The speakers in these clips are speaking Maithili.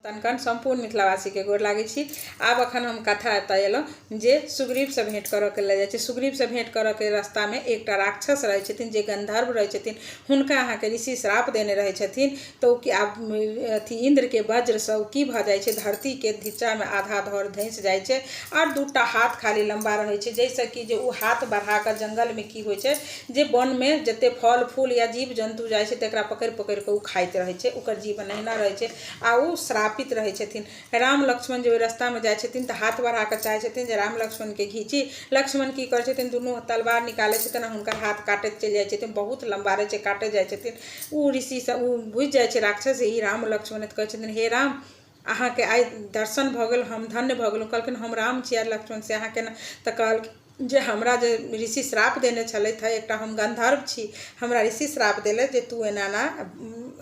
तनकन सम्पूर्ण मिथिलावासीके गोर लागै छी। आब एखन हम कथा एतऽ एलहुँ जे सुग्रीवसँ भेँट करऽके लेल जाइ छै। सुग्रीवसँ भेँट करऽके रस्तामे एकटा राक्षस रहै छथिन जे गन्धर्व रहै छथिन। हुनका अहाँके ऋषि श्राप देने रहै छथिन, तऽ ओ आब अथी इन्द्रके वज्रसँ ओ की भऽ जाइ छै, धरतीके नीचाँमे आधा धर धँसि जाइ छै आओर दूटा हाथ खाली लम्बा रहै छै, जाहिसँ कि जे ओ हाथ बढ़ाकऽ जङ्गलमे की होइ छै जे वनमे जते फल फूल या जीव जन्तु जाइ छै तकरा पकड़ि पकड़िकऽ ओ खाइत रहै छै। ओकर जीवन अहिना रहै छै आ ओ श्रापित रहै छथिन। राम लक्ष्मण जे ओहि रस्तामे जाइ छथिन तऽ हाथ बढ़ा कऽ चाहै छथिन जे राम लक्ष्मणके घीची। लक्ष्मण की करै छथिन, दुनू तलवार निकालै छथिन आ हुनकर हाथ काटैत चलि जाइ छथिन। बहुत लम्बा रहै छै, काटैत जाइ छथिन। ओ ऋषिसँ ओ बुझि जाइ छै राक्षस, ई राम लक्ष्मण। तऽ कहै छथिन, हे राम, अहाँके आइ दर्शन भऽ गेल, हम धन्य भऽ गेलहुँ। कहलखिन, हम राम छी आर लक्ष्मण से अहाँ केना? तऽ कहलखिन जे हमरा जे ऋषि श्राप देने छलथि हँ, एकटा हम गन्धर्व छी, हमरा ऋषि श्राप देलथि जे तू एना एना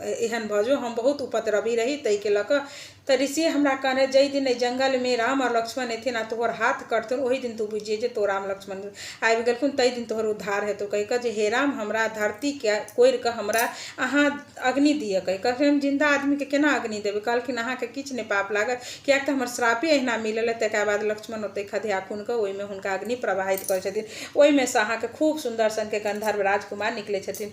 एहन भऽ जो, हम बहुत उपद्रवी रही ताहिके लऽ कऽ। तऽ ऋषि हमरा कहने जाहि दिन एहि जङ्गलमे राम आओर लक्ष्मण एथिन आ तोहर हाथ कटतौ, ओहि दिन तू बुझिए जे तोरा राम लक्ष्मण आबि गेलखुन, ताहि दिन तोहर उद्धार हेतौ। कहि कऽ जे हे राम, हमरा धरतीके कोरि कऽ हमरा अहाँ अग्नि दिअ। कहि कहलखिन, हम जिन्दा आदमीके केना अग्नि देबै? कहलखिन, अहाँके किछु नहि पाप लागत, किएक तऽ हमर श्रापे अहिना मिलल है। तकर बाद लक्ष्मण ओतहि खधिया खुनि कऽ ओहिमे हुनका अग्नि प्रवाहित करै छथिन। ओहिमे सँ अहाँके खूब सुन्दर सनके गन्धर्व राजकुमार निकलै छथिन।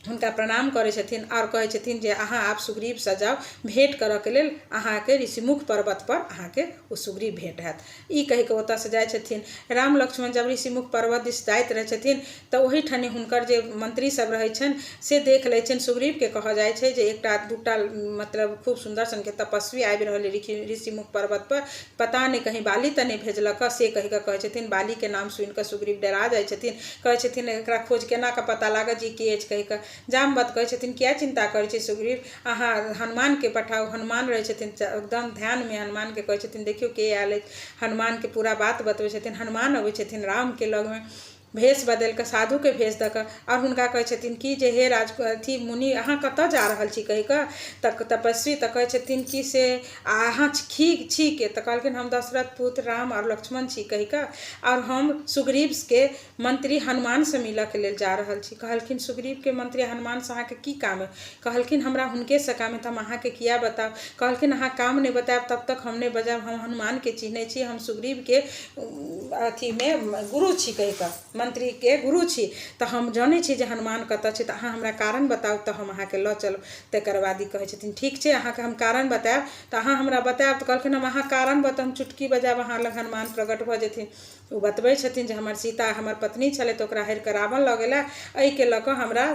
हुनका प्रणाम करै छथिन आओर कहै छथिन जे अहाँ आब सुग्रीवसँ जाउ भेँट करऽके लेल, अहाँके ऋषिमुख पर्वतपर अहाँके ओ सुग्रीव भेँट हैत। ई कहिकऽ ओतऽसँ जाइ छथिन। राम लक्ष्मण जब ऋषिमुख पर्वत दिस जाइत रहै छथिन तऽ ओहिठाम हुनकर जे मंत्री सब रहै छनि से देख लै छनि। सुग्रीवके कहल जाइ छै जे एकटा दूटा मतलब खूब सुन्दर सनके तपस्वी आबि रहल ऋषिमुख पर्वतपर, पता नहि कहीं बाली तऽ नहि भेजलक हँ, से कहिकऽ कहै छथिन। बालीके नाम सुनिकऽ सुग्रीव डरा जाइ छथिन। कहै छथिन, एकरा खोज केना कऽ पता लागत जे के अछि कहिकऽ। जामवंत कहै छथिन, किया चिन्ता करै छी सुग्रीव, अहाँ हनुमानके पठाउ। हनुमान रहै छथिन एकदम ध्यानमे। हनुमानके कहै छथिन, देखियौ के आयल अछि। हनुमानके पूरा बात बतबै छथिन। हनुमान अबै छथिन रामके लगमे भेष बदलि कऽ, साधुके भेष दऽ कऽ, आओर हुनका कहै छथिन कि जे हे राज अथी मुनि, अहाँ कतऽ जा रहल छी कहि कऽ। तऽ तपस्वी तऽ कहै छथिन कि से अहाँ छी के? तऽ कहलखिन, हम दशरथ पुत्र राम आओर लक्ष्मण छी कहि कऽ, आओर हम सुग्रीवके मंत्री हनुमानसँ मिलऽके लेल जा रहल छी। कहलखिन, सुग्रीवके मंत्री हनुमानसँ अहाँके की काम अइ? कहलखिन, हमरा हुनकेसँ काम अइ, तऽ हम अहाँके किया बतायब? कहलखिन, अहाँ काम नहि बतायब तब तक हम नहि बजायब। हम हनुमानके चिन्है छी, हम सुग्रीवके अथीमे गुरु छी कहि कऽ, मंत्रीके गुरु छी, तऽ हम जनै छी जे हनुमान कतऽ छै। तऽ अहाँ हमरा कारण बताउ तऽ हम अहाँके लऽ चलब। तकर बाद ई कहै छथिन, ठीक छै, अहाँके हम कारण बतायब तऽ अहाँ हमरा बतायब। तऽ कहलखिन, हम अहाँ कारण बतायब, हम चुटकी बजायब, अहाँ लग हनुमान प्रकट भऽ जेथिन। ओ बतबै छथिन जे हमर सीता हमर पत्नी छलै, तऽ ओकरा हरि कऽ रावण लऽ गेला, एहिके लऽ कऽ हमरा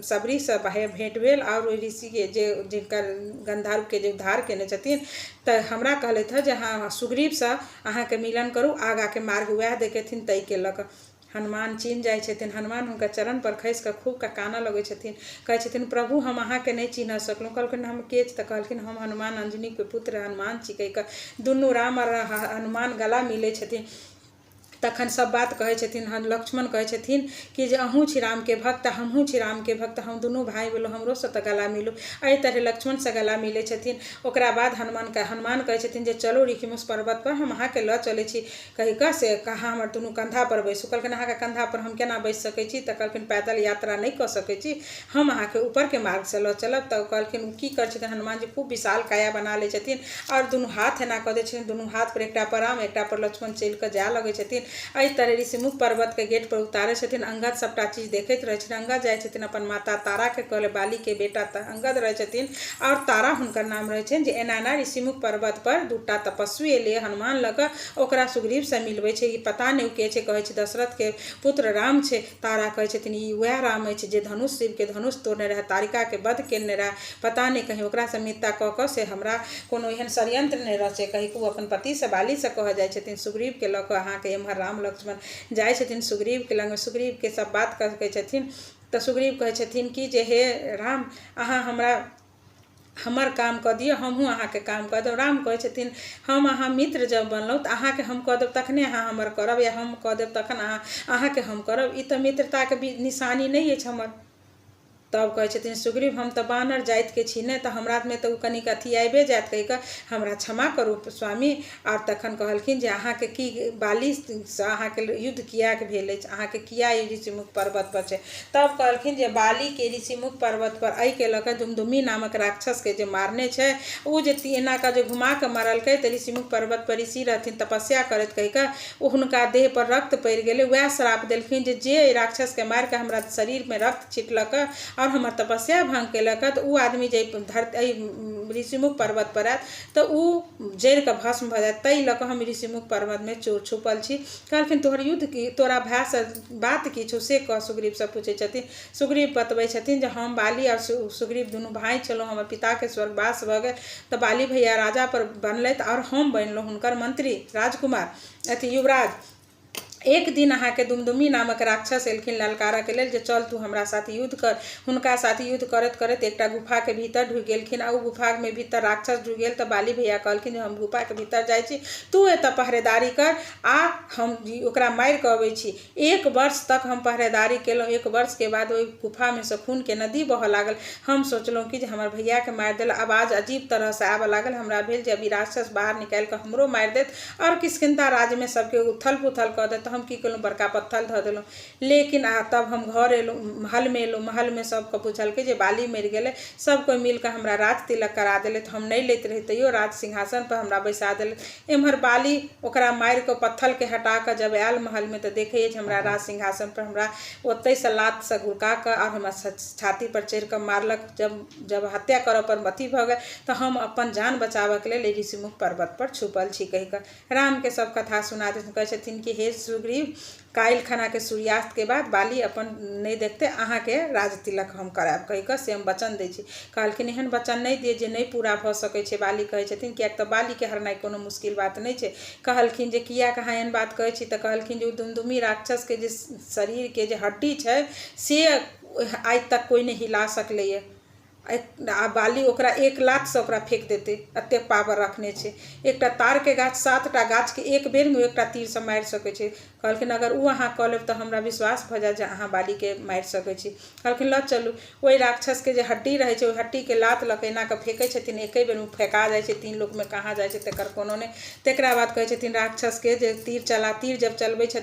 सबरीसँ भेँट भेल आओर ओहि ऋषिके जे जिनकर गन्धर्वके जे उद्धार कयने छथिन, तऽ हमरा कहलथि हँ जे अहाँ सुग्रीवसँ अहाँके मिलन करू, आगाँके मार्ग उएह देखेथिन। ताहिके लऽ कऽ हनुमान चिन्ह जाइ छथिन। हनुमान हुनकर चरणपर खसि कऽ खूब कऽ कानऽ लगै छथिन। कहै छथिन, प्रभु, हम अहाँके नहि चिन्ह सकलहुँ। कहलखिन, हम के छी? तऽ कहलखिन, हम हनुमान, अंजनीके पुत्र हनुमान छी कहि कऽ। दुनू राम आओर हनुमान गला मिलै छथिन। तखन सब बात कहै छथिन। लक्ष्मण कहै छथिन कि जे अहूँ छी रामके भक्त, हमहूँ छी रामके भक्त, हम दुनू भाय भेलहुँ, हमरोसँ तऽ गला मिलू। एहि तरहे लक्ष्मणसँ गला मिलै छथिन। ओकरा बाद हनुमान कहै छथिन जे चलू ऋषिमुख पर्वतपर हम अहाँके लऽ चलै छी कहि कऽ, से अहाँ हमर दुनू कन्धापर बैसू। कहलखिन, अहाँके कन्धापर हम केना बैसि सकै छी? तऽ कहलखिन, पैदल यात्रा नहि कऽ सकै छी, हम अहाँके ऊपरके मार्गसँ लऽ चलब। तऽ कहलखिन, ओ की करै छथिन हनुमान जी, खूब विशाल काया बना लै छथिन आओर दुनू हाथ एना कऽ दै छथिन। दुनू हाथ पर एकटा पर राम, एकटा पर लक्ष्मण चलि कऽ जाय लगै छथिन। एहि तरहे ऋषिमुख पर्वतके गेट पर उतारै छथिन। अंगद सबटा चीज देखैत रहै छथिन। अंगद जाइ छथिन अपन माता ताराके कहले, बालीके बेटा तऽ अंगद रहै छथिन आओर तारा हुनकर नाम रहै छनि, जे एना एना ऋषिमुख पर्वत पर दूटा तपस्वी एलै हनुमान लऽ कऽ, ओकरा सुग्रीवसँ मिलबै छै, ई पता नहि ओ के छै, कहै छै दशरथके पुत्र राम छै। तारा कहै छथिन, ई वएह राम अछि जे धनुष शिवके धनुष तोड़ने रहए, तारिकाके वध केने रहए, पता नहि कहीं ओकरासँ मित्रता कऽ कऽ से हमरा कोनो एहन षड्यंत्र नहि रचै कहि कऽ ओ अपन पतिसँ बालीसँ कहऽ जाइ छथिन। सुग्रीवके लऽ कऽ अहाँके एम्हर राम लक्ष्मण जाइ छथिन सुग्रीवके लगमे। सुग्रीवके सब बात कहै छथिन। तऽ सुग्रीव कहै छथिन कि जे हे राम, अहाँ हमरा हमर काम कऽ दिअ, हमहूँ अहाँके काम कऽ देब। राम कहै छथिन, हम अहाँ मित्र जब बनलहुँ तऽ अहाँके हम कऽ देब तखने अहाँ हमर करब, या हम कऽ देब तखन अहाँ अहाँके हम करब? ई तऽ मित्रताके निशानी नहि अछि हमर। तब कहै छथिन सुग्रीव, हम तऽ बानर जातिके छी ने, तऽ हमरामे तऽ ओ कनिक अथी आबिए जायत, कहि कऽ हमरा क्षमा करू स्वामी। आओर तखन कहलखिन जे अहाँके की बालीसँ अहाँके युद्ध किएक भेल अछि, अहाँके किया ई ऋषिमुख पर्वतपर छै? तब कहलखिन जे बालीके ऋषिमुख पर्वतपर एहिके लऽ कऽ दुमदुमी नामक राक्षसके जे मारने छै, ओ जे एना कऽ जे घुमा कऽ मारलकै, तऽ ऋषिमुख पर्वतपर ऋषि रहथिन तपस्या करैत, कहि कऽ ओ हुनका देहपर रक्त पड़ि गेलै। वएह श्राप देलखिन जे जे एहि राक्षसके मारि कऽ हमरा शरीरमे रक्त छिटलक आओर हमर तपस्या भङ्ग केलक, तऽ ओ आदमी जे धर एहि ऋषिमुख पर्वतपर आयत तऽ ओ जरिकऽ भस्म भऽ जायत। ताहि लऽ कऽ हम ऋषिमुख पर्वतमे चोर छुपल छी। कहलखिन तोहर युद्ध की, तोरा भायसँ बात की छौ से कह, सुग्रीवसँ पूछै छथिन। सुग्रीव बतबै छथिन जे हम बाली आओर सुग्रीव दुनू भाय छलहुँ, हमर पिताके स्वर्गवास भऽ गेल तऽ बाली भैया राजा पर बनलथि आओर हम बनलहुँ हुनकर मंत्री, राजकुमार, अथी युवराज। एक दिन अहाँके दुमदुमी नामक राक्षस एलखिन ललकारऽके लेल जे चल तू हमरा साथ युद्ध कर। हुनका साथ युद्ध करैत करैत एकटा गुफाके भीतर ढुकि गेलखिन आ ओ गुफामे भीतर राक्षस ढुकि गेल। तऽ बाली भैया कहलखिन जे हम गुफाके भीतर जाइ छी, तू एतऽ पहरेदारी कर आ हम ओकरा मारि कऽ अबै छी। 1 वर्ष तक हम पहरेदारी केलहुँ। 1 वर्षके बाद ओहि गुफामे सँ खूनके नदी बहऽ लागल। हम सोचलहुँ कि जे हमर भैयाके मारि देल। आवाज अजीब तरहसँ आबऽ लागल। हमरा भेल जे अभी राक्षस बाहर निकालि कऽ हमरो मारि देत आओर किष्किन्धा राज्यमे सबके उथल पुथल कऽ देत। हम की केलहुँ, बड़का पत्थर धऽ देलहुँ। लेकिन आ तब हम घर एलहुँ, महलमे एलहुँ। महलमे सबके पुछलकै जे बाली मरि गेलै। सब कोइ मिलकऽ हमरा राज तिलक करा देलथि। हम नहि लैत रही तैयो राज सिंहासनपर हमरा बैसा देलथि। एम्हर बाली ओकरा मारिकऽ पत्थरके हटा कऽ जब आयल महलमे तऽ देखैए जे हमरा राज सिंहासनपर हमरा ओतहिसँ लातसँ गुड़का कऽ आओर हमरा छातीपर चढ़िकऽ मारलक। जब जब हत्या करऽ पर अथी भऽ गेल तऽ हम अपन जान बचाबऽके लेल ऋषिमुख पर्वतपर छुपल छी, कहि कऽ रामके सब कथा सुना देथिन। कहै छथिन कि हे सुग्रीव, काल्हि खनाके सूर्यास्तके बाद बाली अपन नहि देखतै, अहाँके राज तिलक हम करायब, कहि कऽ से हम वचन दै छी। कहलखिन एहन वचन नहि दिअ जे नहि पूरा भऽ सकै छै। बाली कहै छथिन, किएक तऽ बालीके हरनाइ कोनो मुश्किल बात नहि छै। कहलखिन जे किएक अहाँ एहन बात कहै छी? तऽ कहलखिन जे ओ दुमदुमी राक्षसके जे शरीरके जे हड्डी छै से आइ तक कोइ नहि हिला सकलैए आ बाली ओकरा एक लातसँ ओकरा फेक देतै, एतेक पावर रखने छै। एकटा तारके गाछ, 7टा गाछके एक बेरमे एकटा तीरसँ मारि सकै छै। कहलखिन अगर ओ अहाँ कऽ लेब तऽ हमरा विश्वास भऽ जायत जे अहाँ बालीके मारि सकै छी। कहलखिन लऽ चलू। ओहि राक्षसके जे हड्डी रहै छै, ओहि हड्डीके लात लऽ कऽ एना कऽ फेकै छथिन, एके बेरमे फेका जाइ छै, 3 लोकमे कहाँ जाइ छै तकर कोनो नहि। तकरा बाद कहै छथिन राक्षसके जे तीर चला। तीर जब चलबै छथिन